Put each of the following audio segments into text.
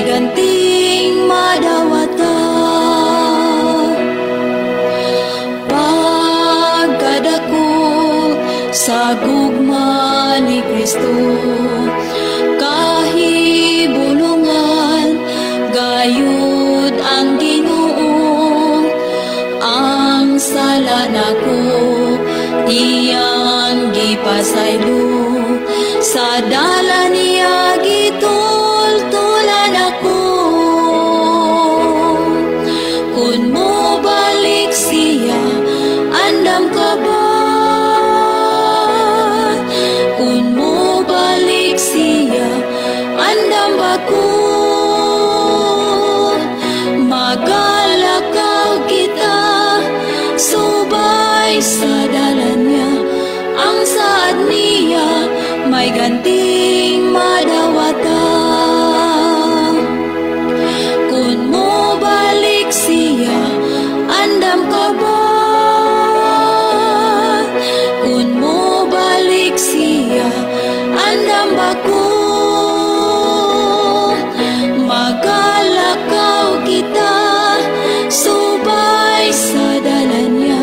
may ganting madawata. Pagkadako sa gugma ni Kristo, kahibulungan gayud ang Ginoo, ang sala nako iyang gipasaylo, sa dala niya gitultulan ako. Kun mo balik siya, andam ka ba? Kun mo balik siya, andam ba ko? Magalakaw kita, subay sa dalan niya, ang saad niya may ganting madawata. Kun mo balik siya, andam ka ba? Kun mo balik siya, andam ba ko? Magalakaw kita, subay sa dalan niya,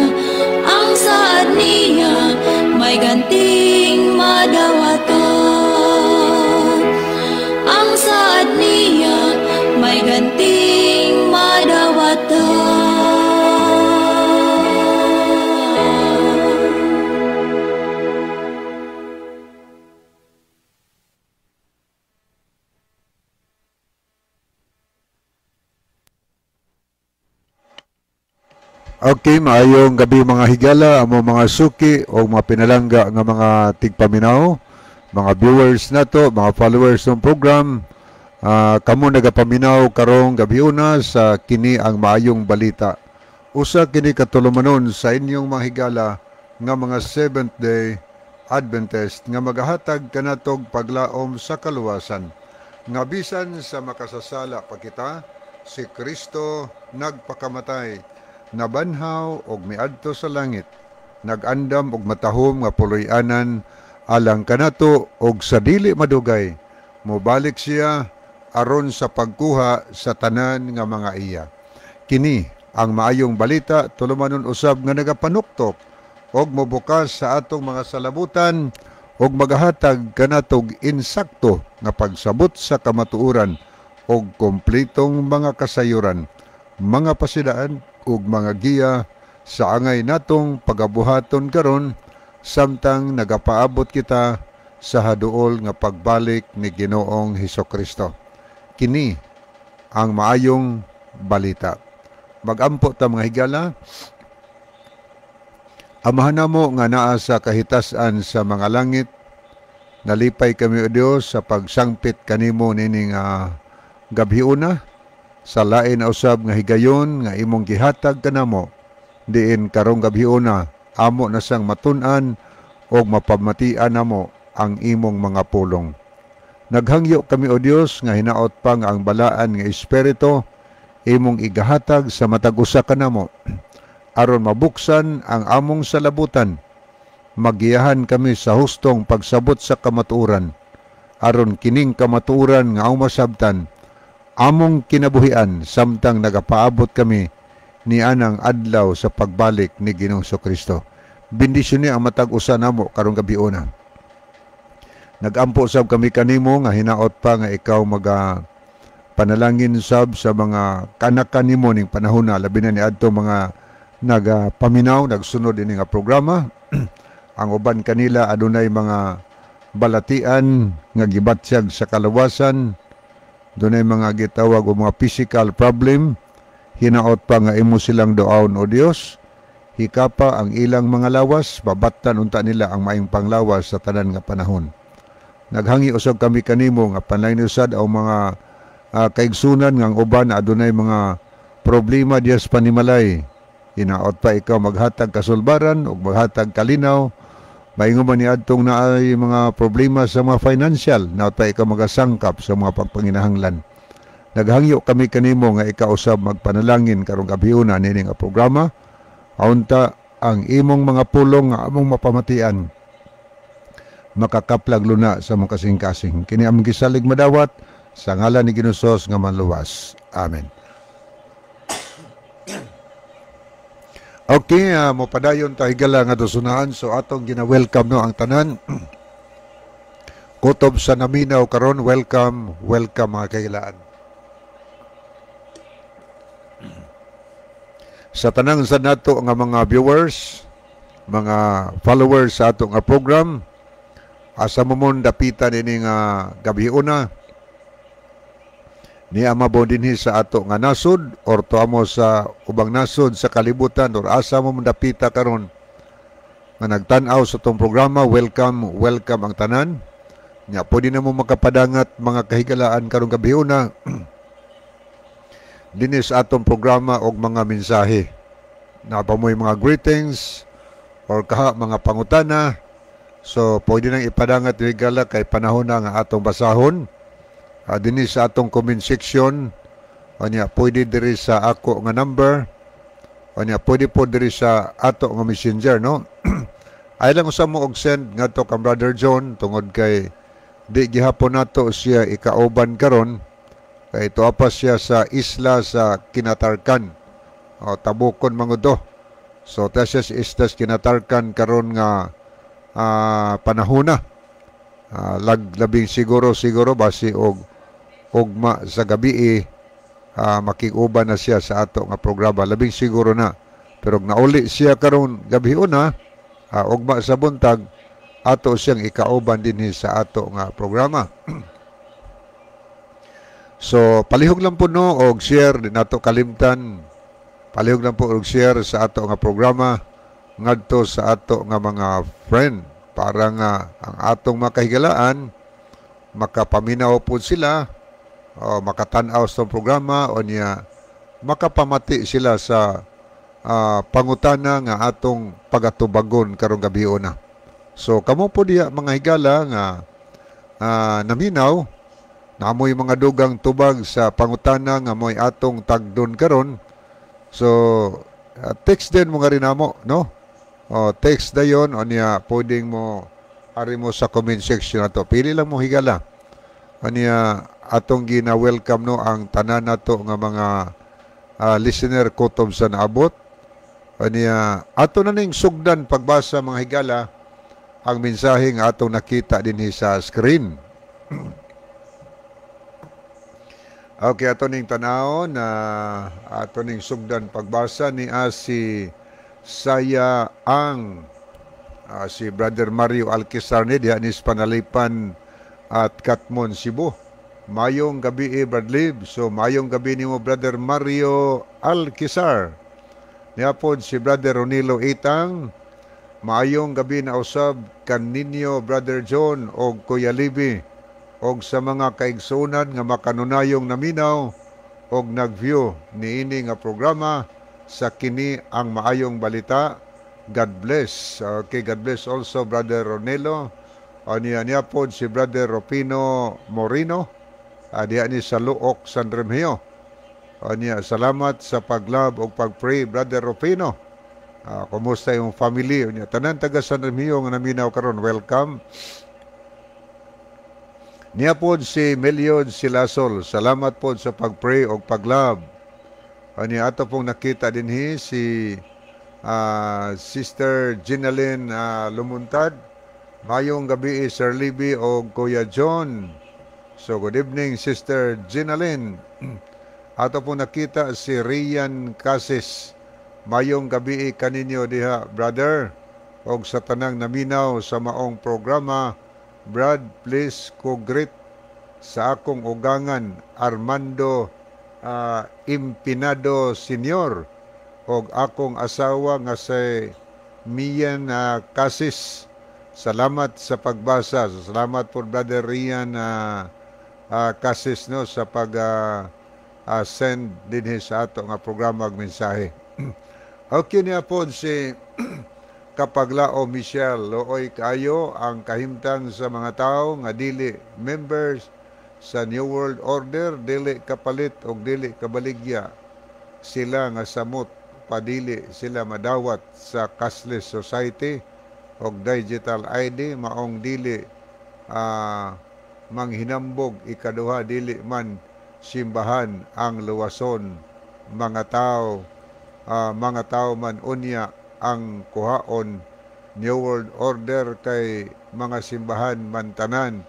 ang saad niya may ganting madawata. Ang saad niya may ganting madawata. Okay, maayong gabi mga higala, amo mga suki o mga pinalangga nga mga tigpaminaw, mga viewers nato, mga followers ng program. Kamo nagapaminaw karong gabiuna sa kini ang maayong balita. Usa kini katulumanon sa inyong mga higala nga mga Seventh Day Adventist nga magahatag kanatog paglaom sa kaluwasan. Nga bisan sa makasasala pa kita, si Kristo nagpakamatay, nabanhaw og miadto sa langit, nagandam og matahom nga puloy-anan alang kanato og sa dili madugay mobalik siya aron sa pagkuha sa tanan nga mga iya. Kini ang maayong balita, tulumanon usab nga nagapanuktok og mobukas sa atong mga salabutan og magahatag kanatog insakto nga pagsabot sa kamatuoran og kompletong mga kasayuran, mga pasidaan ug mga giya sa angay natong pagabuhaton karon samtang nagapaabot kita sa haduol nga pagbalik ni Ginoong Hesukristo. Kini ang maayong balita. Magampo ta mga higala. Amahan namo nga naa sa kahitas-an sa mga langit, nalipay kami o Dios sa pagsangpit kanimo nining gabhiuna sa lain na usab nga higayon nga imong gihatag kanamo diin karong gabhiuna amo na sang matun-an og mapamatian namo ang imong mga pulong. Naghangyo kami o Dios nga hinaot pa nga ang balaan nga espiritu imong igahatag sa matag usa kanamo aron mabuksan ang among salabutan, magiyahan kami sa hustong pagsabot sa kamatuoran aron kining kamatuoran nga ang masabtan among kinabuhian samtang nagapaabot kami ni anang adlaw sa pagbalik ni Ginoong Kristo. Bendisyon niya ang matag usa namo karong gabiuna. Nagampo sab kami kanimo nga hinaot pa nga ikaw maga panalangin sab sa mga kanakan nimo ning panahona, labi na niadto mga nagapaminaw, nagsunod ini nga programa. Ang uban kanila adunay mga balatian nga gibatsyag sa kalawasan, dunay mga gitawag o mga physical problem. Hinaot pa nga imo silang duaon o Dios, hikapa ang ilang mga lawas, babattan unta nila ang maayong panglawas sa tanan nga panahon. Naghangi usab kami kanimo nga panalangin usad ang mga kaigsunan nga ang uban adunay mga problema diya sa panimalay. Hinaot pa ikaw maghatag kasulbaran ug maghatag kalinaw. Maingon man niadtong naay mga problema sa mga financial, naot pa ikaw magasangkap sa mga pagpanginahanglan. Naghangyo kami kanimo nga ikaw usab magpanalangin karong gabiuna niini nga programa. Aunta ang imong mga pulong nga among mapamatian makakaplag luna sa mong kasing-kasing. Kini among gisalig madawat Sa ngalan ni Ginoong Hesus nga manluwas. Amen. Okay, mopadayon ta, higala, nga dusunaan. So atong gina-welcome, no, ang tanan. Kutob sa naminaw karon, welcome, welcome, mga kahigalaan. Sa tanang sa nato nga mga viewers, mga followers sa ato nga program, asa mo mon dapitan ini nga gabi una, ni ama mo dinhi sa ato nga nasod or tuamo sa ubang nasod sa kalibutan or asa mo dapita karon nga nagtan-aw sa atong programa, welcome, welcome ang tanan. Nya pwede na mo makapadangat, mga kahigalaan, karong gabi una dinhi sa atong programa og mga mensahe. Naa pa mo'y mga greetings or kaha mga pangutana. So pwede nang ipadangat, higala, kay panahon na nga atong basahon. Dinhi sa atong comment section, anya pwede diri sa ako nga number, anya pwede po diri sa ato nga Messenger, no. Ay lang usa mo og send ngadto kang Brother John tungod kay di gihapon nato siya ikauban karon kay tuwa pa siya sa isla sa Kinatarkan o Tabukon mangudo. So ta siya sa isla sa Kinatarkan karon nga panahona. Labing siguro siguro basi og ugma sa gabi makig-uban na siya sa ato nga programa, labing siguro na. Pero nauli siya karon gabi una, ugma sa buntag, ato siyang ikauban dinhi sa ato nga programa. So palihog lang po, no, og share. Di nato kalimtan, palihog lang po og share sa ato nga programa ngadto sa ato nga mga friend para nga ang atong mga kahigalaan makapaminaw po sila o makatan-aw sa programa o niya makapamati sila sa pangutana nga atong pagatubagon karong gabi una. So kamo po diya, mga higala nga naminaw, namoy mga dugang tubag sa pangutana nga mo'y atong tagdon karon. So text din mo nga rin namo, no? O text dayon o niya pwedeng mo ari mo sa comment section ato. Pili lang mo, higala. Aniya atong gina-welcome, no, ang tanan nato nga mga listener kutob sa naabot. Aniya ato na ning sugdan pagbasa, mga higala, ang mensahe nga atong nakita dinhi sa screen. Okay, ato ning tan-awon na ato ning sugdan pagbasa ni si Saya ang si Brother Mario Alquizar ni diha ni Panalipan at Katmon, Cebu. Mayong gabi, Brad Lib. So mayong gabi nimo, Brother Mario Alquizar. Niya pod si Brother Ronilo Itang. Maayong gabi na usab kaninyo, Brother John og Kuya Libi, og sa mga kaigsunan nga makanunayong naminaw og nag-view niini nga programa sa Kini ang Maayong Balita. God bless. Okay, God bless also, Brother Ronelo. O niya niya pod si Brother Rupino Morino. Diha ni sa Luok, San Remigio. O niya, salamat sa pag-love og pag-pray, Brother Rupino. Kumusta yung family? O niya, tanan taga San Remigio nga naminaw karon, welcome. Niya pod si Meliod Silasol. Salamat pod sa pag-pray og pag-love. Ani ato pong nakita dinhi si Sister Ginaline Lumuntad. Mayong gabi, Sir Libby og Kuya John. So good evening, Sister Ginaline. Ato pong nakita si Rian Casis. Mayong gabi kaninyo diha, brother, og sa tanang naminaw sa maong programa. Brad, please ko greet sa akong ugangan Armando Impinado Senior og akong asawa nga si Mian Casis. Salamat sa pagbasa. Salamat po, Brother Rian Casis, no, sa pag send dinhi sa ato nga programa og mensahe. Okay, niya po si Kapaglao Michelle, luoy kayo ang kahimtang sa mga tao nga dili members sa New World Order, dili kapalit og dili kabaligya sila nga samot padili sila madawat sa cashless society og digital ID, maong dili Manghinambog. Ikaduha, dili man simbahan ang luwason mga tao, mga tao man unya ang kuhaon. New World Order kay mga simbahan man tanan.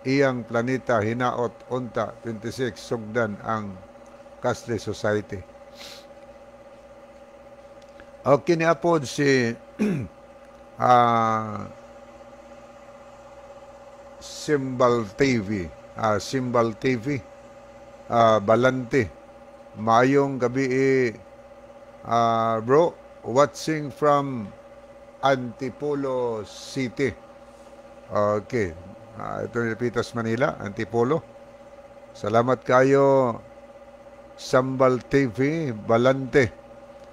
Iyang planeta hinaot unta 26 sugdan ang cashless society. Okay, ni apod si Simbal TV, Simbal TV, Balante. Maayong gabi, bro, watching from Antipolo City. Okay. Ito ni Pitas Manila, Antipolo. Salamat kayo, Sambal TV, Balante.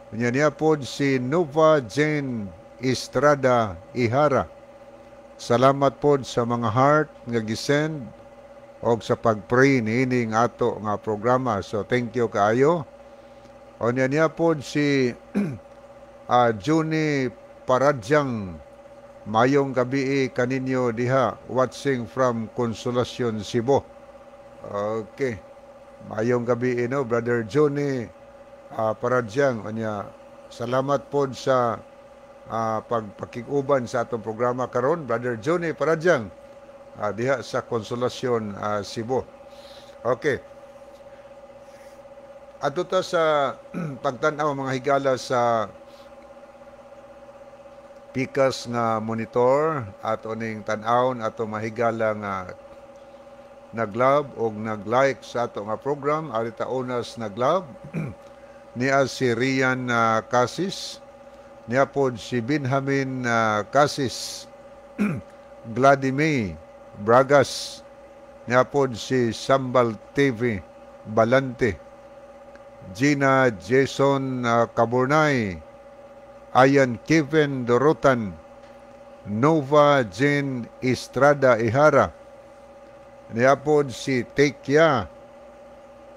Nya niya po si Nova Jane Estrada Ihara. Salamat po sa mga heart nga gisend og sa pag-pray niining ato nga programa. So thank you kaayo. O niya niya po si Juni Paradyang. Mayong gabi kaninyo diha, watching from Consolacion, Cebu. Okay. Mayong gabi, no, Brother Juni Paradyang. Unya salamat pod sa pagpakiguban sa atong programa karon, Brother Juni Paradyang, diha sa Consolacion, Cebu. Okay. Adto ta sa pagtan-aw, mga higala, sa pikas nga monitor. Ato ning tan-awon ato mahigala nga nag-love o nag-like sa ato nga program. Arita unas nag-love niya si Rian Casis, niya pod si Benjamin Casis, Vladimir Bragas, niya pod si Sambal TV Balante, Gina Jason Caburnay, Ayan Kevin Dorotan, Nova Jane Estrada Ihara, niapod si Tekya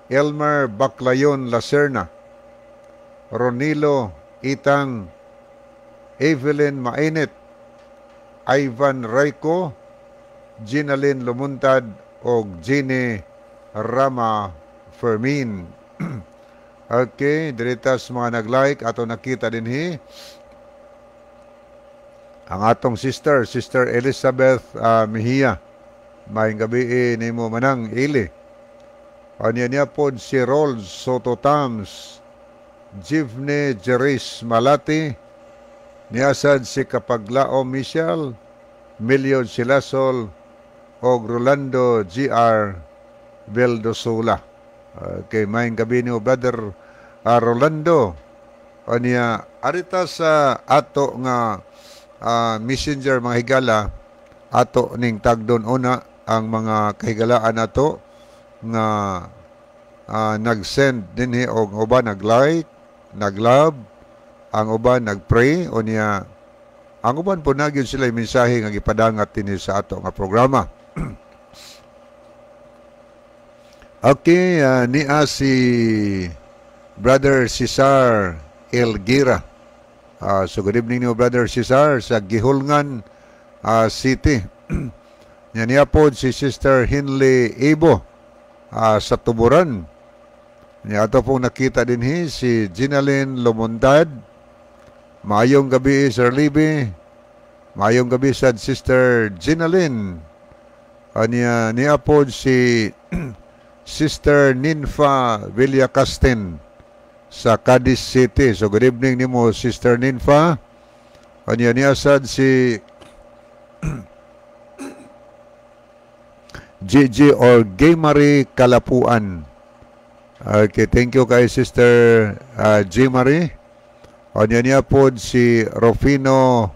Elmer Baclayon Lacerna, Ronilo Itang, Evelyn Mainit, Ivan Rayco, Ginalyn Lumuntad o Jenny Rama Fermin. Okay, diritas mga nag-like ato nakita dinhi ang atong sister, Sister Elizabeth Mejia. Maayong gabi nimo, Manang Ili. Anya niya pod si Rol Soto Tams, Jivne Jeris Malati, niasad si Kapaglao Michelle, Milyon Silasol, og Rolando G.R. Vildosola. Okay, maayong gabi niyo, Brother Rolando. Anya, arita sa ato nga messenger, mga higala, ato ning tagdon una ang mga kahigalaan ato nga nag-send dinhi og uban nag-like, nag-love, ang uban nag-pray, unya ang uban po nagyud sila yung mensahe nga gipadangat dinhi sa ato nga programa. Okay, niya si Brother Cesar Elgira. So good evening niyo, Brother Cesar, sa Gihulngan City. Yan niya po si Sister Hinley Ibo sa Tuburan. Niya ato pong nakita din si Ginalyn Lumuntad. Maayong gabi, Sir Libby. Maayong gabi sa Sister Ginalyn. Niya, niya po si Sister Ninfa Villacastin sa Cadiz City. So good evening nimo, Sister Ninfa. Anya niya sad si GG or Gay Kalapuan. Okay, thank you kay Sister G. Marie. Anya niya po si Rufino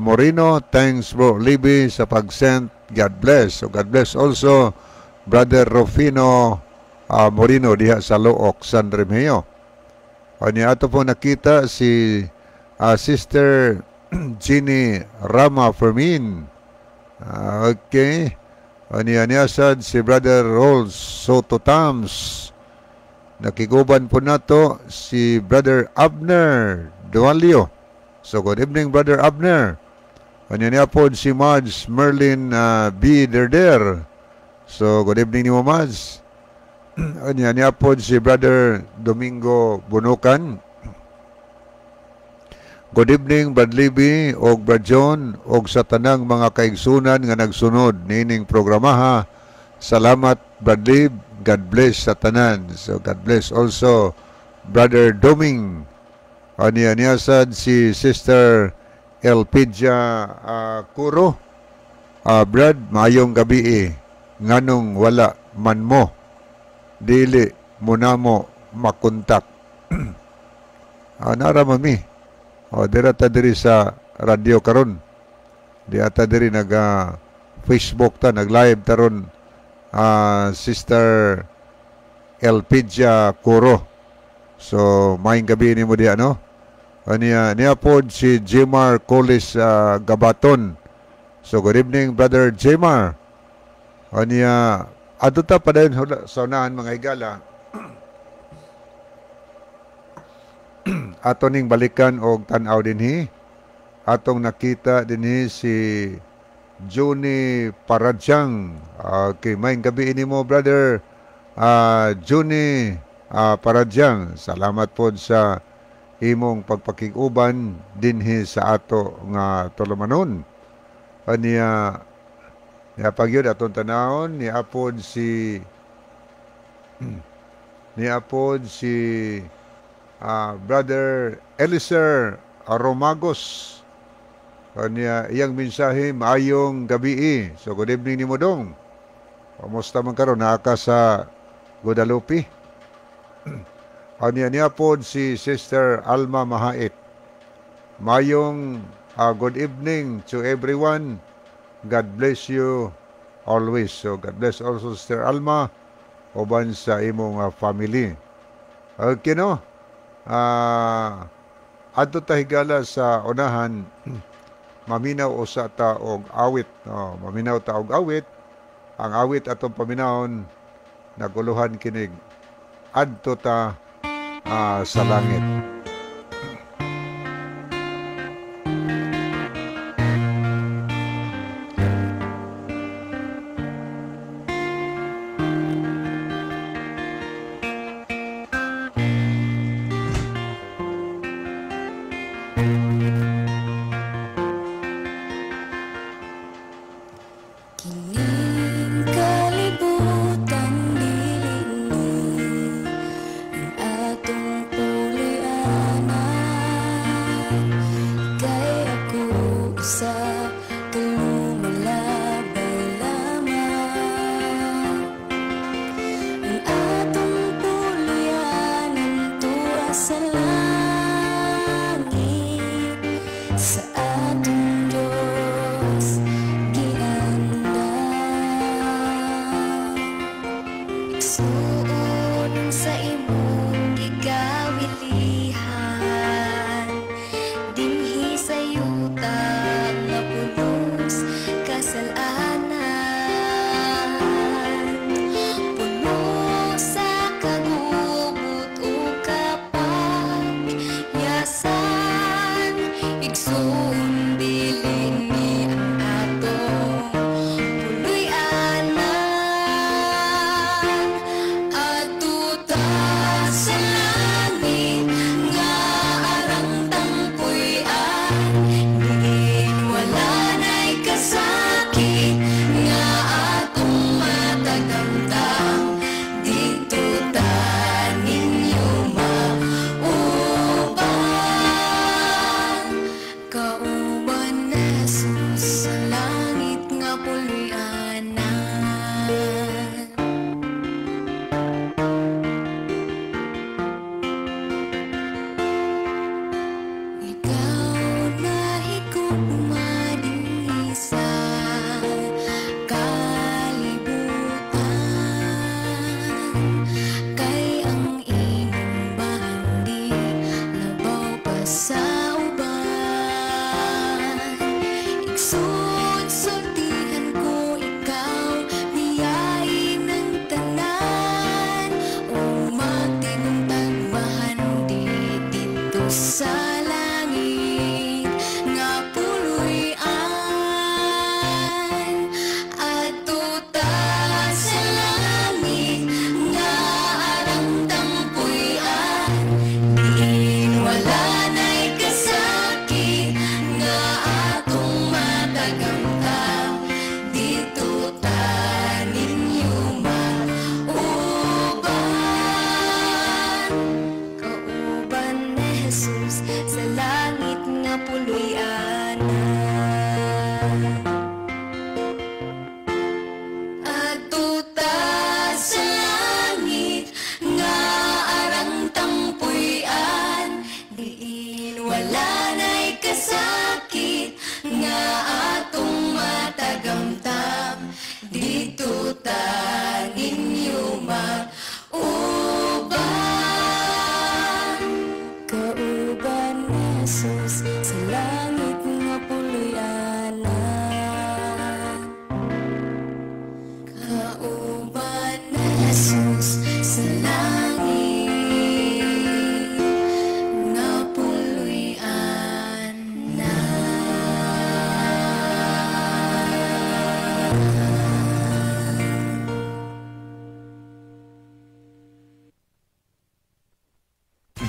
Moreno. Thanks, Bro Libby, sa pag-send. God bless. So God bless also, Brother Rufino Moreno diha sa Looc, San Remigio. Anya ato po nakita si Sister Jeannie Rama Fermin. Okay. Anya niya sad si Brother Rolls Soto Tams. Nakiguban po nato si Brother Abner Dualio. So good evening, Brother Abner. Anya niya pod si Mads Merlin B. Derder. So good evening nimo, Mads. Anya niya pod si Brother Domingo Bunukan. Good evening, Brad Libby og Brad John og sa tanang mga kaigsunan nga nagsunod niining programaha. Salamat, Brad Lib. God bless sa tanan. So God bless also, Brother Doming. Anya niya sad si Sister Elpidia Kuro. Brad, maayong gabi eh. Nganong wala man mo? Dili mo namo makontak. Nara mami. O, dira ta diri sa radyo karon. Di ata diri nag Facebook ta, nag-live taron, Sister Elpidia Kuro. So, maayong gabi nimo diya, no? Aniya, niya pod si Jimar Colis Gabaton. So, good evening, Brother Jimar. Aniya, adto ta padayon sa unahan, mga higala. Ato ning balikan og tan-aw dinhi. Atong nakita dinhi si Juni Paradyang. Okay, maayong gabi nimo, Brother Juni Paradyang. Salamat pod sa imong pagpakig-uban dinhi sa ato nga tulumanon. Aniya, niya pagyud atong tanawon ni apod si Brother Eliser Aromagos. Aniya iyang mensahe, maayong gabi. So good evening nimo, dong. Kumusta man karon, naa ka sa Guadalupe? Aniya niya pod si Sister Alma Mahait. Maayong good evening to everyone. God bless you always. So God bless also, Sister Alma, uban sa imong family. Okay, no? Adto ta, higala, sa unahan, maminaw usa ta og awit. No, maminaw ta og awit. Ang awit atong paminawon, naguluhan kinig "Adto Ta sa Langit." Kining kalibutan dili ni ang atong pulianan, kay ako usa ka lumalabay lamang. Ang atong pulianan tua sa langit, sa atong Diyos giandam.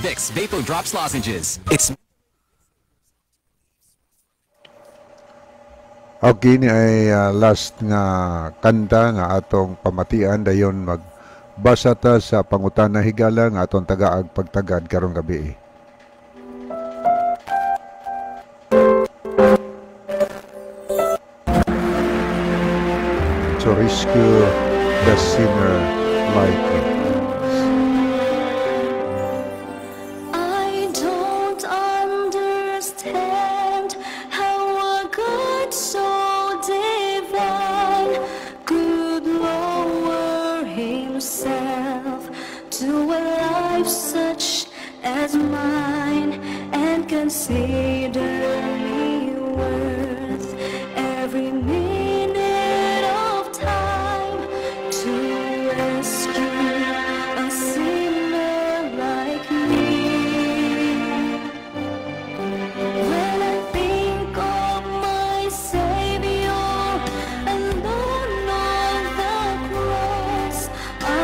Vicks VapoDrops Lozenges. It's Okay, ni ay last nga kanta nga atong pamatian, dayon magbasa ta sa pangutana, higala, nga atong tagaag pagtagad karong gabi. To rescue the sinner like me. I don't understand how a God so divine could lower himself to a life such as mine and consider me worth every minute of time to rescue a sinner like me. When I think of my Savior alone on the cross, I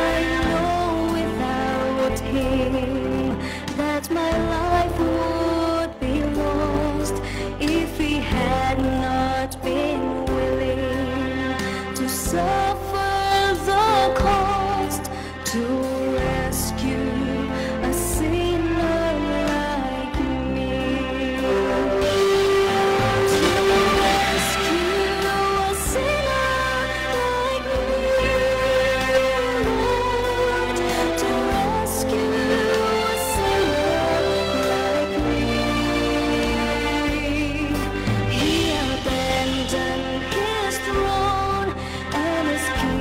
know without Him that my life would be lost if He had not been willing to suffer the cost to rescue a sinner like me. To rescue a sinner like me, Lord. To rescue a sinner like me. He abandoned his throne and his kingdom.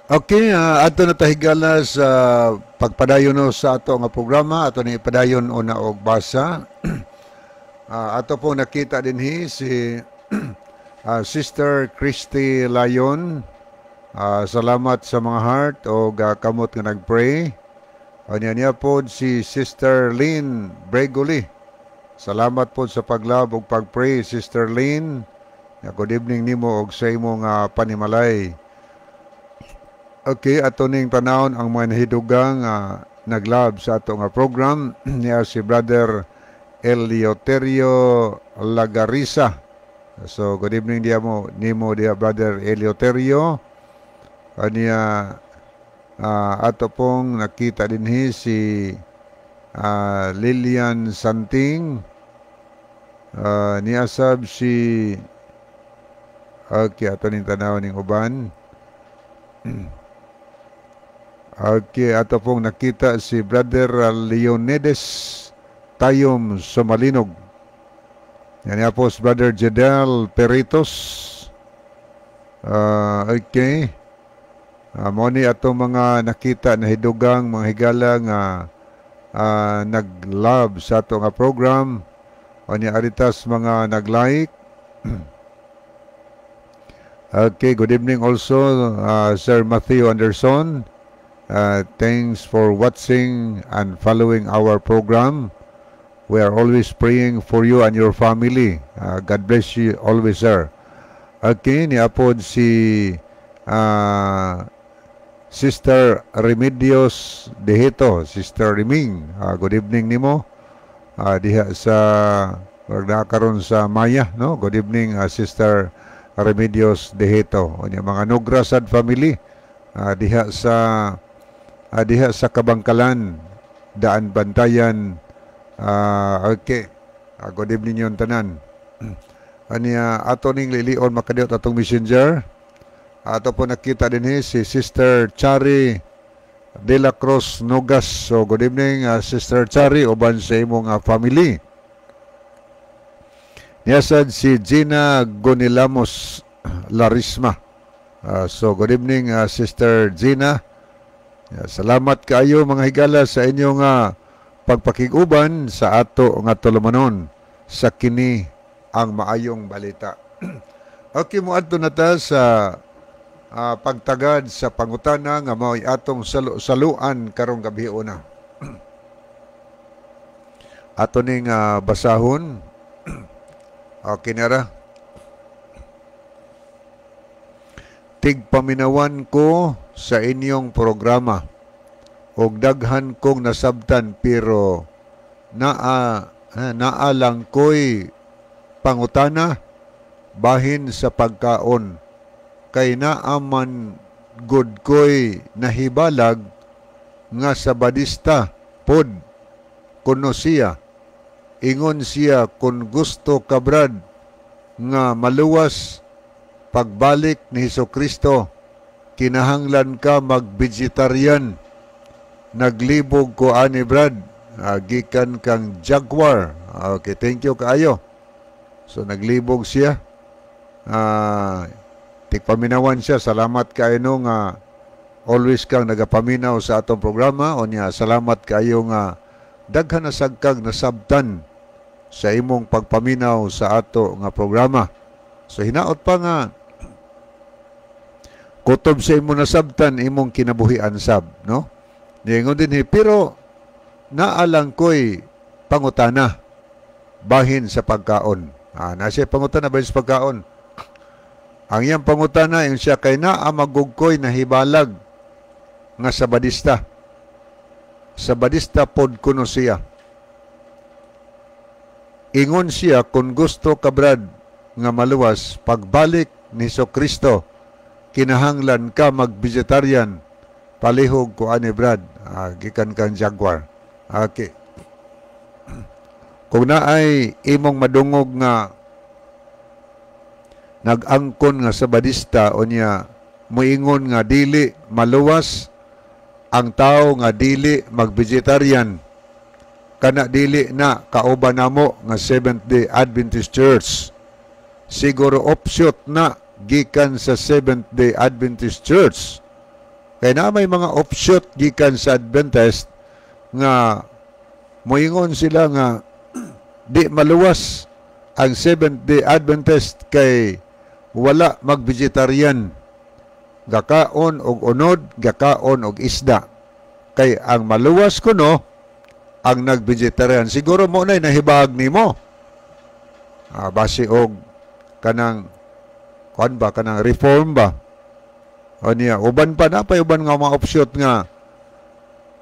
Okay, ato na ta, higala, sa pagpadayon no sa ato nga programa, ato ni ipadayon una og basa. Ato po nakita dinhi si Sister Christy Lyon. Salamat sa mga heart o kamot nga nagpray. Unya niya po si Sister Lynn Bregoli. Salamat po sa pag-love ug pag-pray, Sister Lynn. Good evening nimo og sa imong panimalay. Okay, ato ning panahon ang mga nahidugang nag-love sa ato nga program niya si Brother Eleuterio Lagarisa. So good evening diya mo nimo diya, Brother Eleuterio. Kaniya ato pong nakita dinhi si Lilian Santing. Niya sab si. Okay, ato ning tanaw ning uban. Okay, ato pong nakita si Brother Leonides Tayom Sumalinog. Yan nga po si Brother Jedel Peritos. Okay. Mo ni atong mga nakita na hidugang mga higala nga nag-love sa ato nga program. O ni aritas mga nag-like. Okay, good evening also, Sir Matthew Anderson. Thanks for watching and following our program. We are always praying for you and your family. God bless you always, sir. Okay, niapod si Sister Remedios Dehito, Sister Reming. Good evening nimo. Diha sa karon sa Maya, no? Good evening, Sister Remedios Dehito. Unya mga Nograsad family diha sa Kabangkalan, Daan Bantayan. Okay. Good evening yung tanan. Aniya ato ning lilion makadiot atong Messenger. Ato po nakita din si Sister Chari De La Cruz Nogas. So good evening, Sister Chari, uban sa imong family. Niyasad si Gina Gonilamos Larisma. So good evening, Sister Gina. Salamat kaayo, mga higala, sa inyong pagpakig-uban sa ato nga tulumanon sa Kini ang Maayong Balita. Okay, moadto na ta sa pagtagad sa pangutana nga mao'y atong saluan karong gabi una. Ato ning basahon. Okay na ra. Tigpaminawan ko sa inyong programa og daghan kong nasabtan, pero naa lang ko'y pangutana bahin sa pagkaon, kay naa man gud ko'y nahibalag nga Sabadista pod kuno siya. Ingon siya, kung gusto ka, Brad, nga maluwas pagbalik ni Hesus Kristo, kinahanglan ka mag-vegetarian. Naglibog ko ani, Brad. Gikan kang Jaguar. Okay, thank you kaayo. So naglibog siya. Tigpaminawan siya. Salamat kaayo no nga always kang nagapaminaw sa atong programa. Unya salamat kaayo nga daghan na sad kag nasabtan sa imong pagpaminaw sa ato nga programa. So hinaot pa nga kutob sa imo nasabtan, imong kinabuhian sab, no? Niingon din, pero naa lang ko'y pangutana bahin sa pagkaon. Na siya pangutana bahin sa pagkaon. Ang iyang pangutana, yung siya, kay naa man gud ko'y nahibalag nga Sabadista. Sabadista pod kuno siya. Ingon siya, kung gusto ka, Brad, nga maluwas pagbalik ni Kristo, kinahanglan ka mag-vegetarian. Palihog ko ani, Brad. Gikan kang Jaguar. Okay. Kung naay imong madungog nga nag-angkon nga Sabadista, unya muingon nga dili maluwas ang tao nga dili mag-vegetarian, kana dili na kauban namo nga Seventh Day Adventist Church. Siguro offshoot na gikan sa Seventh Day Adventist Church. Kay na may mga offshoot gikan sa Adventist nga moingon sila nga di maluwas ang Seventh Day Adventist kay wala mag-vegetarian, gakaon og unod, gakaon og isda. Kay ang maluwas kuno ang nag-vegetarian. Siguro mo na'y nahibag nimo. Base og kanang kuan ba, kanang reform ba. O niya, uban pa na pa uban nga mga offshoot nga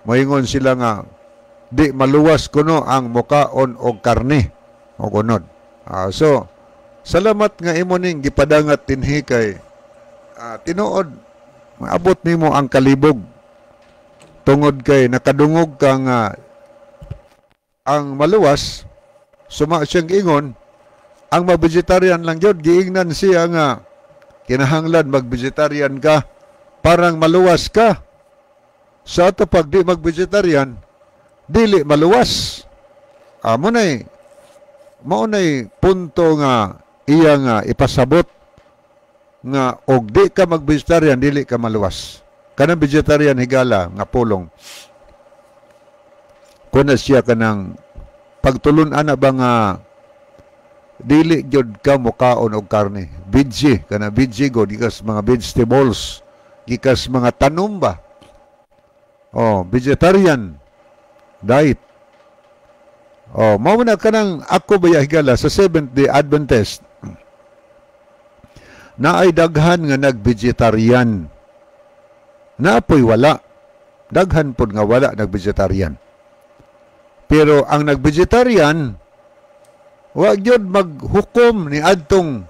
moingon sila nga di maluwas kuno ang mukaon og karne og unod. So salamat nga imo ning gipadangat dinhi kay tinuod maabot nimo ang kalibog tungod kay nakadungog ka nga ang maluwas, suma siyang ingon, ang ma-vegetarian lang gyud. Giingnan siya nga kinahanglan mag-vegetarian ka parang maluwas ka. Sa ato, pag di mag-vegetarian, dili maluwas. Amo nay mao nay punto nga iya nga ipasabot nga og di ka mag-vegetarian, dili ka maluwas. Kanang vegetarian, higala, nga pulong kuna siya, kanang pagtulun-an na ba nga dili gyud ka mukaon og karne, veggie kana, veggie god, gikas mga vegetables, gikas mga tanom ba. Oh, vegetarian diet. Oh, mao na kanang ako ba, higala, sa Seventh Day Adventist na ay daghan nga nag-vegetarian, naapoy wala. Daghan pod nga wala nag-vegetarian, pero ang nag-vegetarian, wa gyud maghukom ni adtong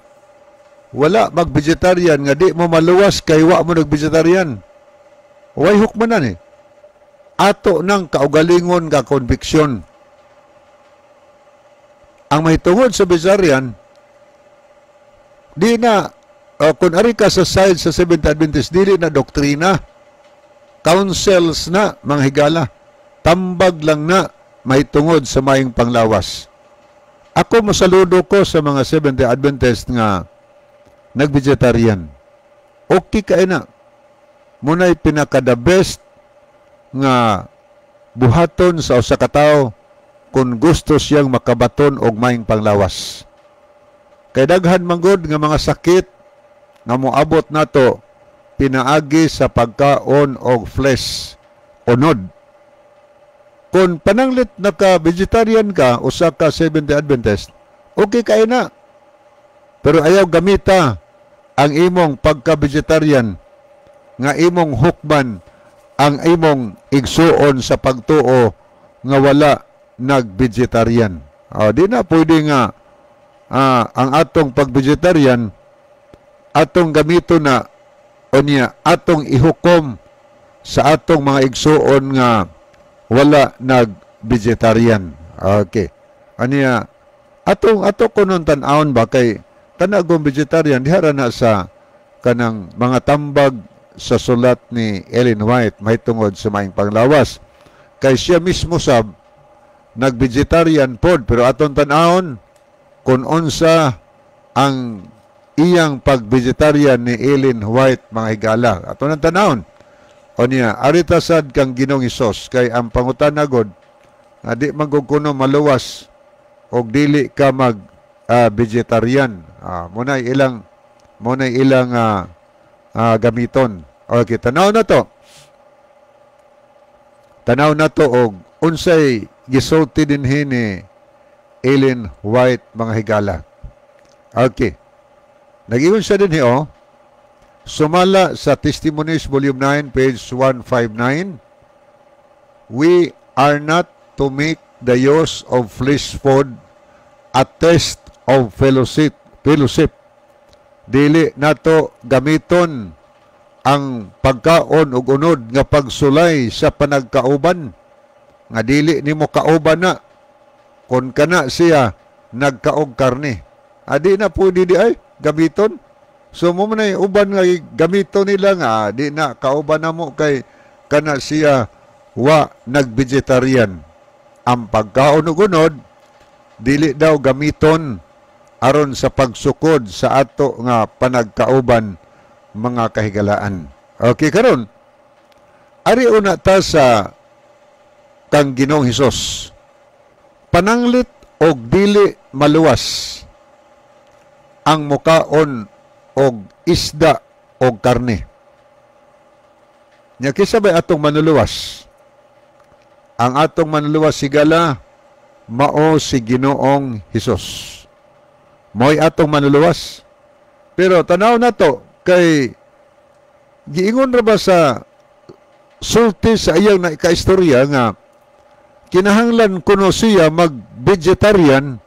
wala mag-vegetarian nga di mo maluwas kay wa mo nag-vegetarian. Way hukmanan eh. Ato nang kaugalingon nga konbiksyon. Ang mahitungod sa vegetarian, di na, kung ari ka sa side sa Seventh Adventist, dili na doktrina. Counsels na, mga higala. Tambag lang na mahitungod sa maayong panglawas. Ako, masaludo ko sa mga Seventh Day Adventist nga nag-vegetarian. Okay kay na. Muna'y pinaka the best nga buhaton sa usa ka tawo kung gusto siyang makabaton og maayong panglawas. Kay daghan manggod nga mga sakit nga moabot nato pinaagi sa pagkaon og flesh, unod. Kung pananglit naka vegetarian ka, usa ka Seventh Day Adventist, okay kay na. Pero ayaw gamita ang imong pagka-vegetarian nga imong hukman ang imong igsuon sa pagtuo nga wala nag-vegetarian. O, di na pwede nga ang atong pag-vegetarian atong gamito na o niya atong ihukom sa atong mga igsuon nga wala nag-vegetarian. Okay. Aniya atong ato kunon tan-awon ba, kay tanagong vegetarian diha ra na sa kanang mga tambag sa sulat ni Ellen White mahitungod sa maayong panglawas. Kay siya mismo sab nag-vegetarian pod, pero aton tan-awon kung unsa ang iyang pag-vegetarian ni Ellen White, mga higala. Aton ang tan-awon. O niya, arita sad kang Ginoong Hesus, kay ang pangutana god nga di man gud kuno maluwas og dili ka mag vegetarian. Mo ilang gamiton. Okay, tanaw na to. Tanaw na to og unsay gisulti dinhi ni Ellen White, mga higala. Okay. Nag-ingon siya dinhi oh. Sumala sa Testimonies Volume 9, page 159, "We are not to make the use of flesh food a test of fellowship. Fellowship. Dili nato gamiton ang pagkaon og unod nga pagsulay sa panagkauban, nga dili nimo kauban na kung kana siya nagkaog karne. Adi na pwede di ay gamiton. So mo man ay uban nga gamiton nila nga di na kauban na mo kay kana siya wa nag-vegetarian. Ang pagkaon og unod dili daw gamiton aron sa pagsukod sa ato nga panagkauban, mga kahigalaan. Okay, karon. Ari una ta sa kang Ginoong Hesus. Pananglit og dili maluwas ang mukaon og isda og karne. Nya kinsa bay atong manuluwas? Ang atong manuluwas, higala, mao si Ginoong Hesus. Mo'y atong manuluwas. Pero tanaw nato kay giingon ra ba sa sulti sa iyang naikaistorya nga kinahanglan kuno siya mag-vegetarian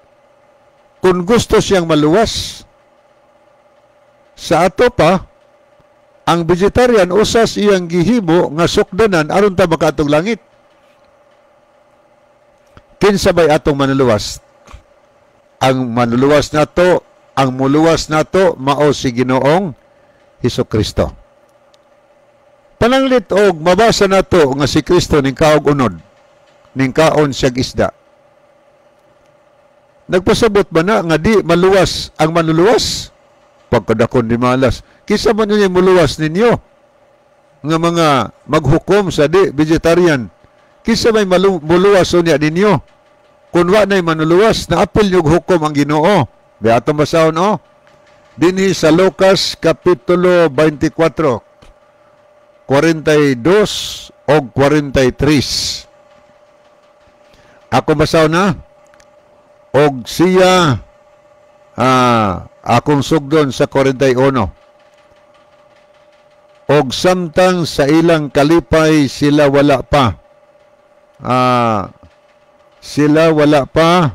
kung gusto siyang maluwas. Sa ato pa, ang vegetarian usas iyang gihimo nga sukdanan aron ta makaatong langit. Kinsa bay atong manuluwas? Ang manuluwas nato, ang muluwas nato, mao si Ginoong Hesus Kristo. Pananglit og mabasa nato nga si Kristo ning kaog unod, ning kaon siyag isda. Nagpasabot ba na nga di maluwas ang manuluwas? Pagkadakon di malas. Kinsa man niya muluwas ninyo nga mga maghukom sa di vegetarian? Kinsa may muluwas unya ninyo? Kung wa na'y manuluwas, naapil nyo hukom ang Ginoo. Di atong basahon oh. Dinhi sa Lucas Kapitulo 24, 42 o 43. Ako basahon na. Og siya, akong sugdon sa 41. Og samtang sa ilang kalipay sila wala pa. Sila wala pa.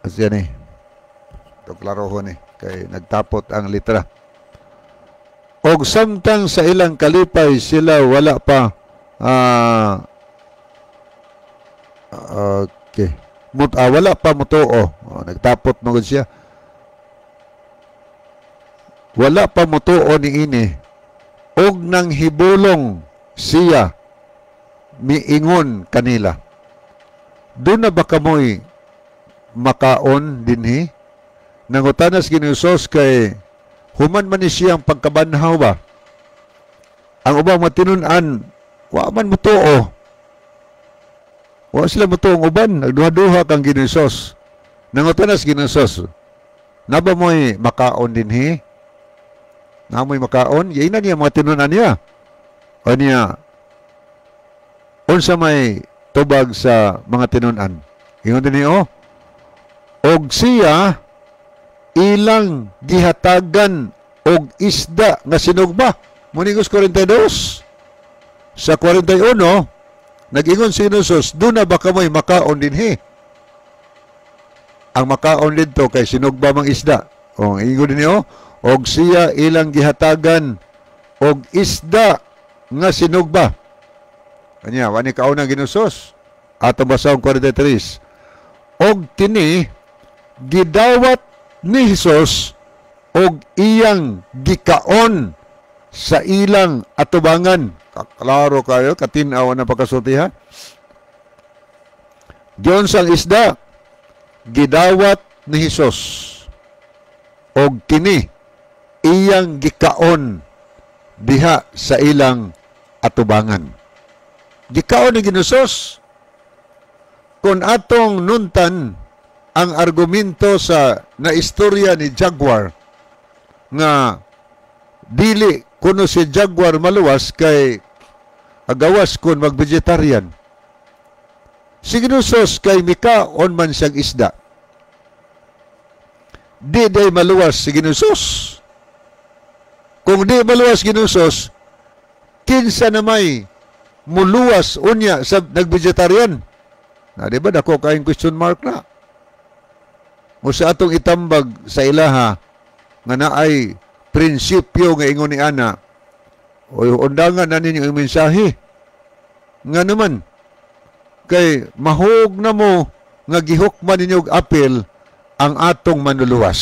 Asya ni. Ito klaro ni. Kay nagtapot ang litra. Og samtang sa ilang kalipay sila wala pa. Okay. Wala pa mutuo. Oh, nagtapot mo siya. Wala pa mutuo ni ini. Og nang hibulong siya miingon kanila. Doon na ba kamoy makaon dinhi? Nangutanas Ginoo kay human man ni siyang pagkabanhaw ba? Ang ubang matinun-an, wa man mutuo. Wa sila mutuo ang uban, nagduha-duha kang Ginoo. Nangutanas Ginoo, naba mo'y makaon dinhi? Na mo'y makaon? Yaina niya mga tinun-an niya. O niya, unsa may tubag sa mga tinun-an? Ingon din niyo, og siya ilang gihatagan og isda nga sinugba. Muningos 42. Sa 41, nag-ingon si Jesus, doon na ba kamoy makaon dinhi? Ang makaon didto kay sinugba mang isda. O, ingon din niyo, og siya ilang gihatagan og isda nga sinugba. Kanya, wani kaon ang Ginusos. Atong basahon 43. Og kini gidawat ni Jesus og iyang gikaon sa ilang atubangan. Klaro kayo, katinaw na pagkasulti ha. Diyon sang isda, gidawat ni Jesus og kini iyang gikaon diha sa ilang atubangan. Gikaon ni Ginusos. Kung atong nuntan ang argumento sa na istorya ni Jaguar nga dili kuno si Jaguar maluwas kay agawas kun mag-vegetarian. Si Ginusos kay mikaon man siyang isda. Di day maluwas si Ginusos. Kung di maluwas Ginusos, kinsa na may muluwas unya sa nag-vegetarian? Na di ba dako kayong question mark na? O sa atong itambag sa ilaha nga naay prinsipyo nga ingon ni ana, o undangan na ninyo ang mensahe. Nga naman kay mahug na mo nga gihukman ninyo og apil ang atong manluluwas.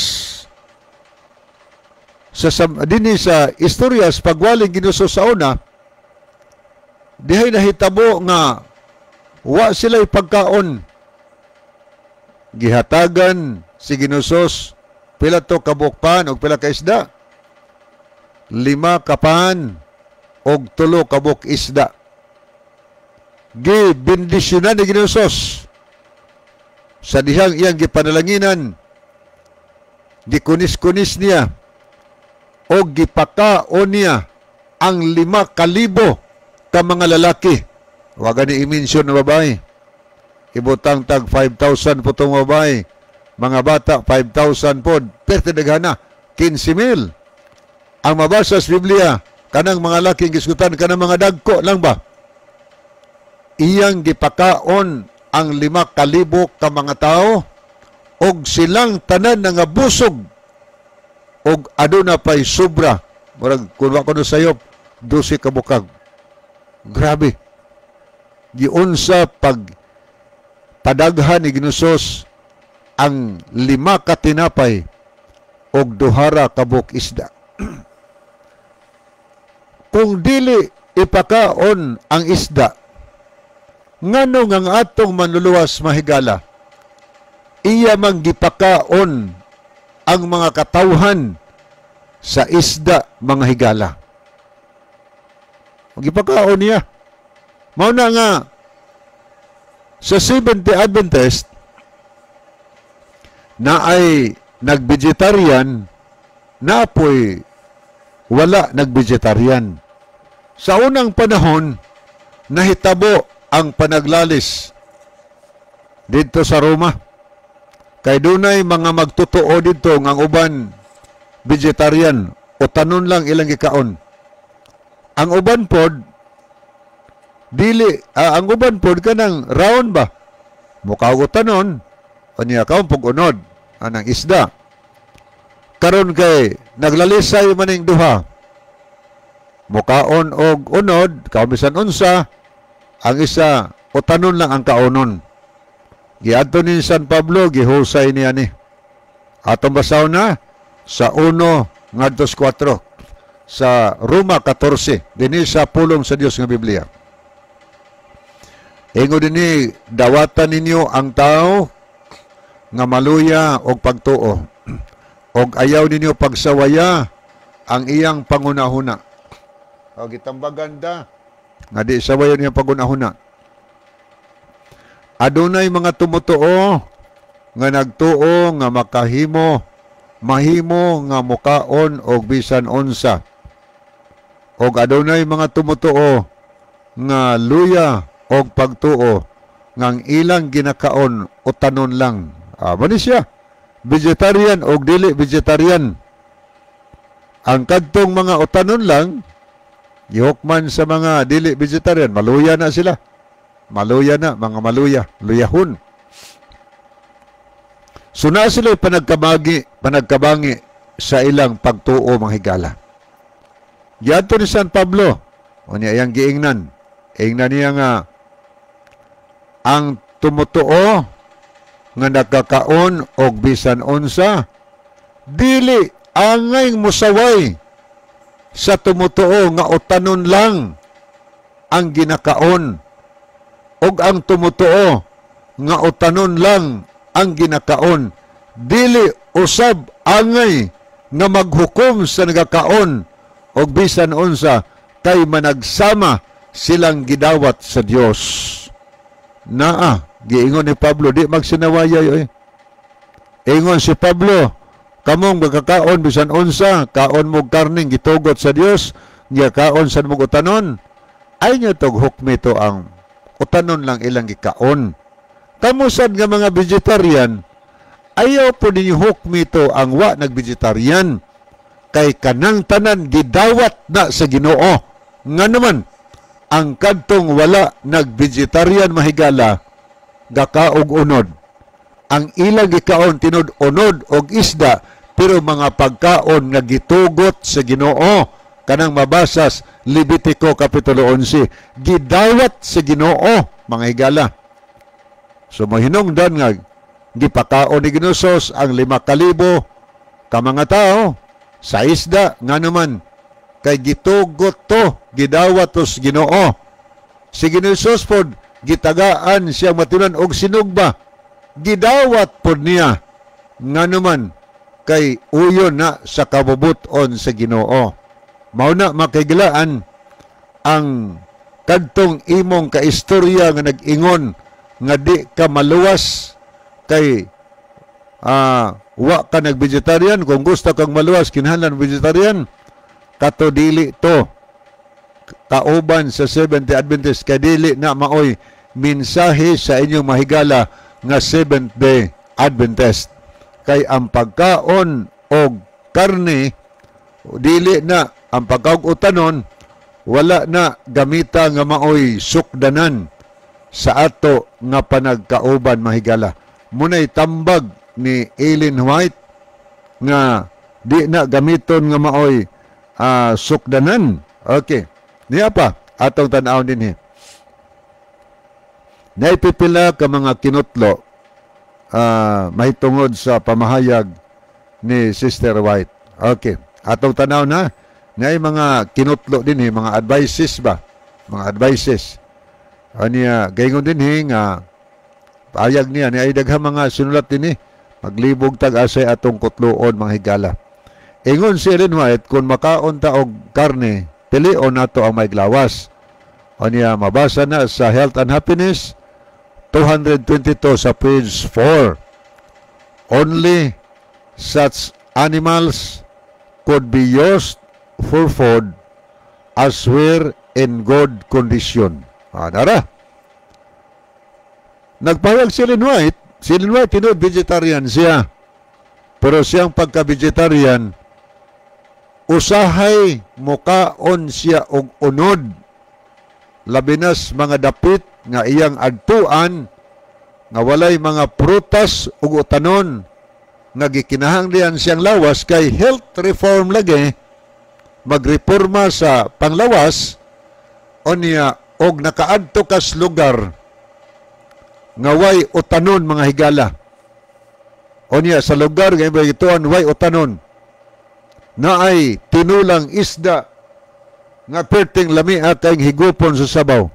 Sa dinhi sa istorya sa pagwaling Ginuso sa una, dihay nahitabo nga wa sila'y pagkaon. Gihatagan si Ginusos pila to kabukpan o pila ka isda? 5 kapan og 3 ka buok isda. Gibendisyonan ni Ginoong Hesus sa dihang iyang gipanalanginan, gikunis-kunis niya og gipakaon niya ang 5,000 ka mga lalaki. Wa gani i-mention na babae. Ibutang tag 5,000 po tong babae. Mga bata, 5,000 pod. Perte daghana, 15,000. Ang mabasa sa Biblia, kanang mga laki gisgutan, kanang mga dagko lang ba? Iyang gipakaon ang 5,000 ka mga tao og silang tanan nga busog og aduna pay sobra. Murag kun wa kuno sayop, 12 ka bukag. Grabe. Giunsa pag padaghan ni Ginoong Hesus ang 5 ka tinapay og 2 ka buok isda. Kung dili ipakaon ang isda, ngano nga ang atong manluluwas, mahigala, iya mang gipakaon ang mga katawhan sa isda, mga higala? Gipakaon niya. Mao na nga sa Seventh-day Adventist na ay nag-vegetarian, na po'y wala nag-vegetarian. Sa unang panahon, nahitabo ang panaglalis dito sa Roma. Kay dunay mga magtotoo dito nga ang uban vegetarian o tanon lang ilang gikaon. Ang uban pod dili, ang uban pod kanang raon ba? Mukaog og tanon, unya kaon pug unod anang isda. Karon kay naglalisay maning duha. Mukaon og unod, kaon bisan unsa, ang isa utanon lang ang kaonon. Giadto ni San Pablo, gihusay niya ni. Atong basahon na sa 1 ngadto sa 4 sa Roma 14, dinhi sa pulong sa Dios nga Biblia. Ingon dinhi, dawatan ninyo ang tao nga maluya og pagtuo, og ayaw ninyo pagsawaya ang iyang pangunahuna. O gitambagan da nga di sawayon iyang pangunahuna. Adunay mga tumutuo nga nagtuo nga makahimo, mahimo nga mukaon og bisan unsa. Og adunay mga tumutuo nga luya og pagtuo nga ang ilang ginakaon utanon lang. Mani siya, vegetarian og dili vegetarian. Ang kadtong mga utanon lang, gihukman sa mga dili vegetarian, maluya na sila. Maluya na, mga maluya, luyahon. So na sila panagkabangi sa ilang pagtuo, mga higala. Giadto ni San Pablo, unya iyang giingnan. Ingnan niya nga ang tumutuo nga nakakaon og bisan unsa, dili angay musaway sa tumutuo nga utanon lang ang ginakaon, og ang tumutuo nga utanon lang ang ginakaon, dili usab angay nga maghukom sa nagakaon og bisan unsa, kay managsama silang gidawat sa Dios. Naa, giingon ni Pablo, di magsinawayay oy. Ingon si Pablo, kamong magkakaon bisan unsa, kaon mo karning gitugot sa Dios, nga kaon sad mo utanon, ay nyo tog hukmi to ang utanon lang ilang gikaon. Kamo sad nga mga vegetarian, ayaw po ninyo hukmi to ang wa nag-vegetarian, kay kanang tanan gidawat na sa Ginoo. Nga naman, ang kadtong wala nag-vegetarian, mahigala, gakaog unod. Ang ilang gikaon tinud unod og isda, pero mga pagkaon nga gitugot sa Ginoo. Kanang mabasas Levitico Kapitulo 11, gidawat sa Ginoo, mga higala. So mahinungdan nga gipakaon ni Ginoong Hesus ang 5,000 ka mga tao sa isda, nga naman kay gitugot to, gidawat to sa Ginoo. Si Ginoong Hesus pod gitagaan siya matinan og sinugba, gidawat pod niya, nga naman kay uyon na sa kabubuton sa Ginoo. Mao na, makahigalaan, Ang kadtong imong kaistorya nga nag-ingon nga di ka maluwas kay wa ka nag-vegetarian, kung gusto kang maluwas kinahanglan vegetarian, kato dili to kauban sa Seventh-day Adventist, kay dili na maoy mensahe sa inyong mahigala nga Seventh-day Adventist, kay ang pagkaon og karne, dili na ang pagkaon utanon, wala na gamita nga maoy sukdanan sa ato nga panagkauban, mahigala. Munay tambag ni Ellen White nga di na gamiton nga maoy sukdanan. Okay. Niya pa atong tan-aw dinhi. Naipipila ka mga kinutlo mahitungod sa pamahayag ni Sister White. Okay. Atong tanaw na, naay mga kinutlo dinhi, mga advices ba? Mga advices. Aniya, gayngon dinhi nga payag niya ni ay daghang mga sinulat dinhi. Maglibog tag asay atong kutloon, mga higala. Ingon si Ellen White, kung makaon ta og karne, pilion nato ang may glawas. Aniya, mabasa na sa Health and Happiness 222 sa page 4. Only such animals could be used for food as were in good condition. Nara. Nagpahayag si Ellen White, si Ellen White, tinuod vegetarian siya. Pero siyang pagka-vegetarian, usahay mukaon siya og unod. Labinas mga dapit nga iyang adtuan nga walay mga prutas ug utanon nga gikinahanglan siyang lawas, kay health reform lagi, magreforma sa panglawas. Unya og nakaadto kas lugar nga way utanon, mga higala, unya sa lugar nga imong gituan way utanon, naay tinulang isda nga perting lamia kay higupon sa sabaw,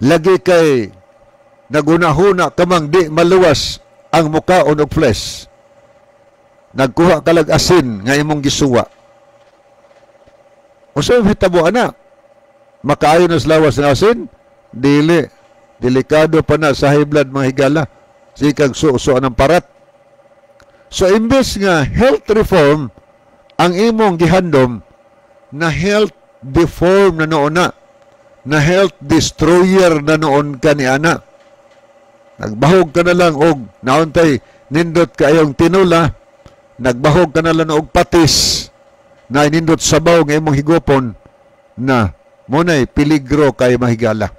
lagi kay nagunahuna kamang di maluwas ang mukaon og flesh, nagkuha kalag asin nga imong gisuwa. Unsa may hitabo ana? Makaayo na sa lawas ng asin? Dili. Delikado pa na sa high blood, mga higala, sikag suso ng parat. So imbes nga health reform ang imong gihandom, na health deform na noon na na health destroyer na noon ka ni ana. Nagbahog ka na lang og nauntay nindot kaayong tinula, nagbahog ka na lang og patis na nindot sabaw nga imong higupon na munay peligro kay mahigala.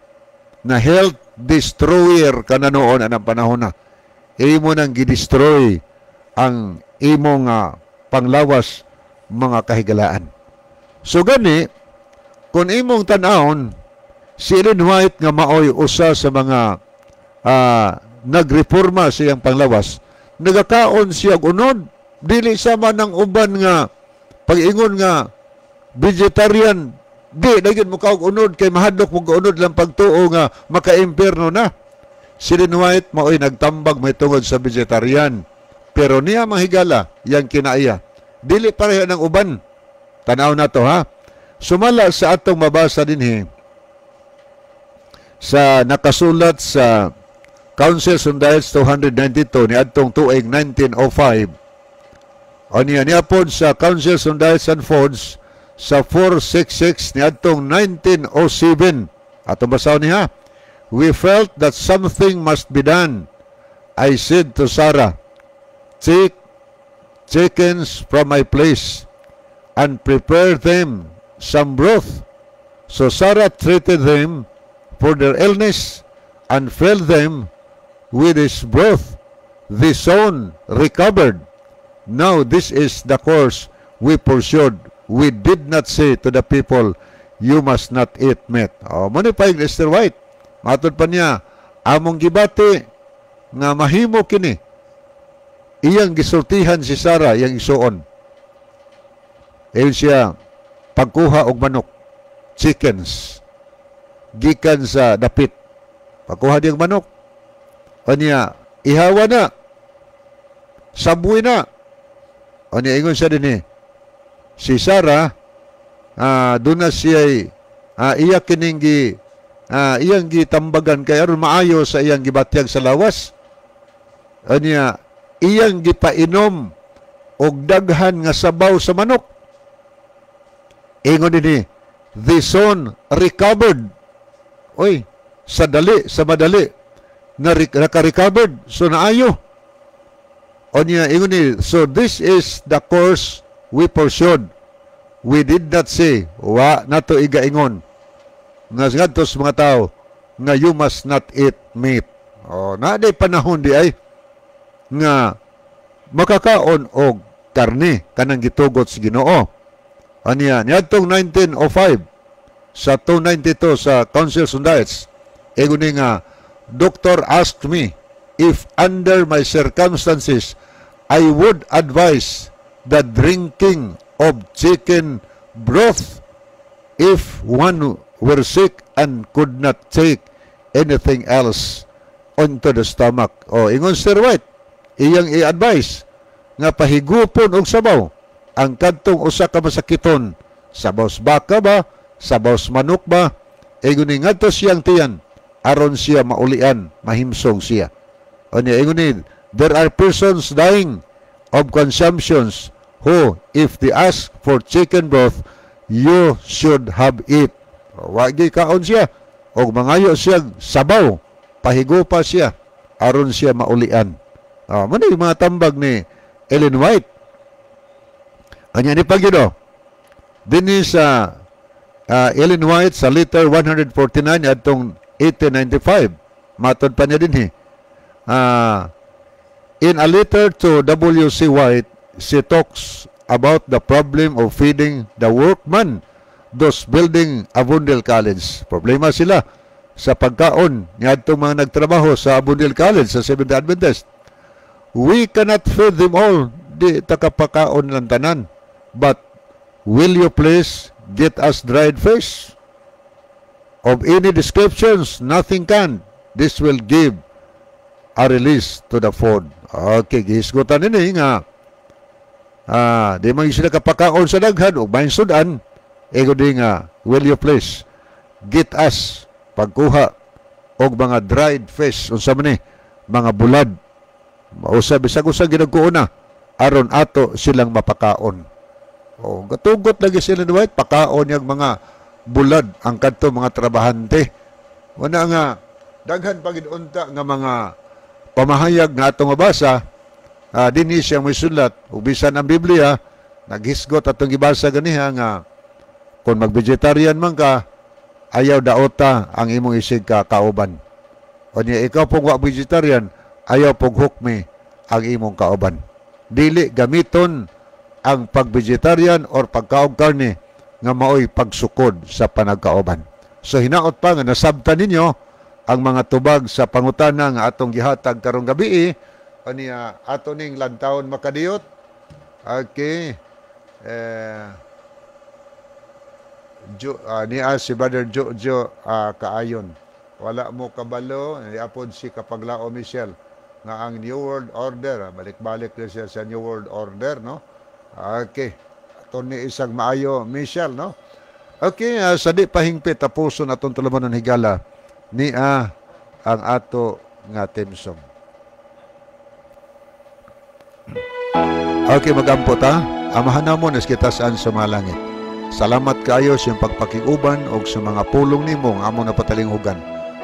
Na health destroyer ka na noon anang panahon na. Imo nang gidestroy ang imong panglawas, mga kahigalaan. So gani, kung imong tan-awon, si Ellen White nga maoy usa sa mga nagreforma sa iyang panglawas, nagakaon siya og unod, dili sama ng uban nga pag-ingon nga vegetarian, di na gyud mo kaog unod kay mahadlok mo unod lang pagtuo nga maka-impierno na. Si Ellen White maoy nagtambag may tungod sa vegetarian. Pero niya, mga higala, yang kinaiya. Dili pareho ng uban. Tanaw na to ha. Sumala sa atong mabasa dinhi sa nakasulat sa Councils on Diets 292 ni adtong tuig 1905. O niya niya pod sa Councils on Diets and Foods sa 466 ni adtong 1907. Atong basahon niya. "We felt that something must be done. I said to Sarah, 'Take chickens from my place and prepare them some broth.' So Sarah treated them for their illness and fed them with his broth. They soon recovered. Now this is the course we pursued. We did not say to the people, 'You must not eat meat.'" Oh, mo ni payag Esther White. Matod pa niya, among gibati nga mahimo kini. Iyang gisultihan si Sarah, iyang isuon. Ayon siya, pagkuha og manok, chickens, gikan sa dapit. Pagkuha diyang manok. Anya, ihawa na. Sabuy na. Anya, ingon siya din eh. Si Sarah, Doon na siya iya kining gi iyang gitambagan kay aron maayo sa iyang gibatyag sa lawas. Anya iyang gipainom og daghan nga sabaw sa manok. Ingon dinhi, "The son recovered." Oy, sa dali, sa madali na naka-recovered, so naayo. Onya ingon ni, "So this is the course we pursued. We did not say," wa nato igaingon nga ngadto sa mga tao nga "You must not eat meat." Oh, naa day panahon di ay nga makakaon og karne kanang gitugot sa Ginoo. Aniya niadtong 1905 sa 292 sa Councils on Diets, ingon ni nga, "Doctor asked me if under my circumstances I would advise the drinking of chicken broth if one were sick and could not take anything else onto the stomach." O, ingon Sir White, iyang i-advise nga pahigupon og sabaw ang kadtong usa ka masakiton, sabaw sa baka ba, sabaw sa manok ba, ingon ni ngadto siyang tiyan aron siya maulian, mahimsog siya. O niya, ingon ni, "There are persons dying of consumptions who, if they ask for chicken broth, you should have it." O, wagi kaon siya og mangayo siya sabaw, pahigupa siya aron siya maulian. Oh, mo yung mga tambag ni Ellen White. Anya ni pagyud dinhi sa Ellen White sa letter 149 adtong 1895, matod pa niya dinhi. In a letter to W.C. White, she talks about the problem of feeding the workmen those building Avondale College. Problema sila sa pagkaon niadtong mga nagtrabaho sa Avondale College sa Seventh Adventist. "We cannot feed them all." Di takapakaon lang tanan. "But will you please get us dried fish of any descriptions, nothing can. This will give a release to the food." Okay, gihisgutan nini nga di man sila kapakaon sa daghan og main sudan. Ingon di nga, "Will you please get us," pagkuha og mga dried fish, unsa man ni, mga bulad, mausa bisag usa ginagkuuna aron ato silang mapakaon. O gatugot lagi sila ni White pakaon yang mga bulad ang kadto mga trabahante. Wala nga daghan pa gid unta nga mga pamahayag nga atong mabasa dinhi siya may sulat ug bisan ang Biblia naghisgot atong gibasa ganiha nga kung mag-vegetarian man ka, ayaw daota ang imong isig ka kauban. O niya, ikaw pong wa vegetarian, ayaw pong hukmi ang imong kauban. Dili gamiton ang pag-vegetarian or pagkaog karne nga maoy pagsukod sa panagkauban. So hinaot pa nga nasabtan ninyo ang mga tubag sa pangutana nga atong gihatag karong gabi. Aniya ato ning lantawon makadiyot. Okay. Jo, niya si Brother Jojo Kaayon. Wala mo kabalo, niapod si Kapaglao Michelle nga ang New World Order, balik-balik na siya sa New World Order, no? Okay. Ato ni isang maayo, Michelle, no? Okay, sa di pahingpit, tapuson atong tulumanon higala niya ang ato nga theme song. Okay, magampo ta. Amahan namo na kitasaan sa mga langit. Salamat kaayo sa iyong pagpakiguban og sa mga pulong nimo nga among napatalinghugan.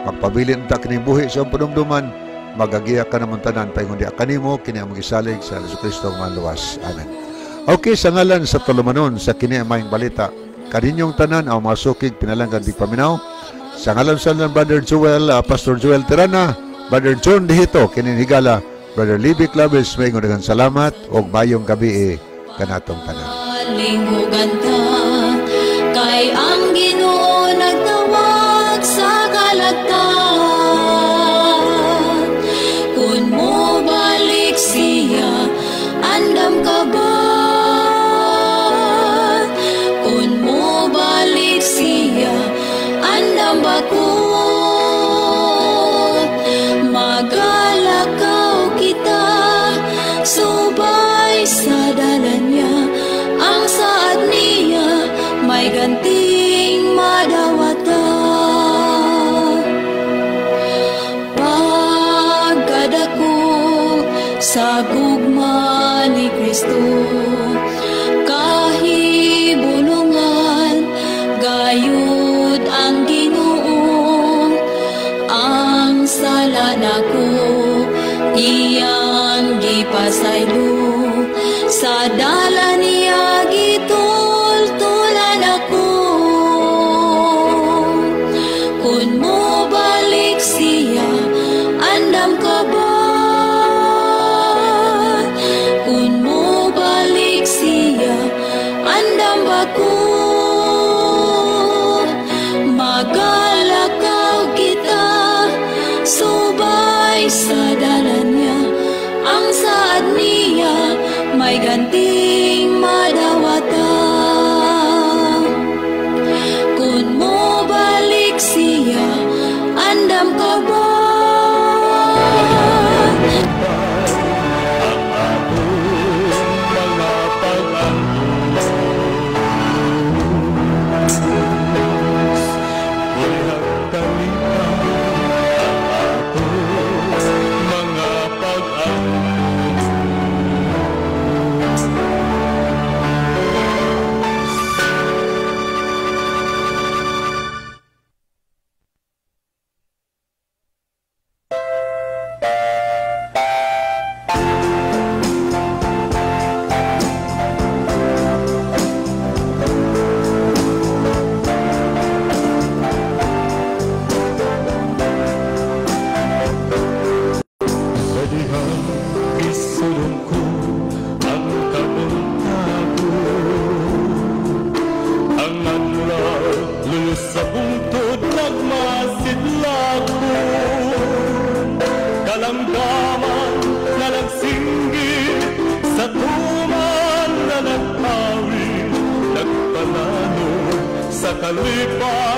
Magpabilin ta kining buhi sa iyong padumduman, magagiya ka namon tanan paingon diha kanimo kini among gisalig sa Hesus Kristo ang manluwas. Amen. Okay, sa ngalan sa tulumanon sa kini ang maayong balita, kaninyong tanan ang mga sukig pinalanggan di paminaw. Sa ngalan sa Brother Joel, Pastor Joel Tirana, Brother John Dihito, kini higala, Brother Libby Claves, may daghang salamat og mayong gabi kanatong tanan. Linghugan ta, kay ang Ginoo nagtawag sa kalagtan. Kung mo balik siya, andam ka ba? Kung mo balik siya, andam ba ko? Magalakaw kita, subay sa dalan niya, ang saad niya, may ganting madawata. Pagkadako sa gugma ni Kristo, kahibulungan gayud ang Ginoo, ang sala nako iyang gipasaylo, sa dala niya gitultulan ako. Kun mobalik siya, andam ka ba? Kun mobalik siya, andam ba ko? Magalakaw kita, subay sa dala niya, ang saad niya may ganting madawata. Kun mobalik siya, andam ka ba? Ang atong mga pag-antos. Buhat kalipay ang atong mga pag-antos. Sa dihang isulong ko ang kabuntagon, ang adlaw luyos sa bungtod nagmasidlakon, kalamdaman na nagsinggit sa tuman na nagpawid, nagpanalo sa kalipay.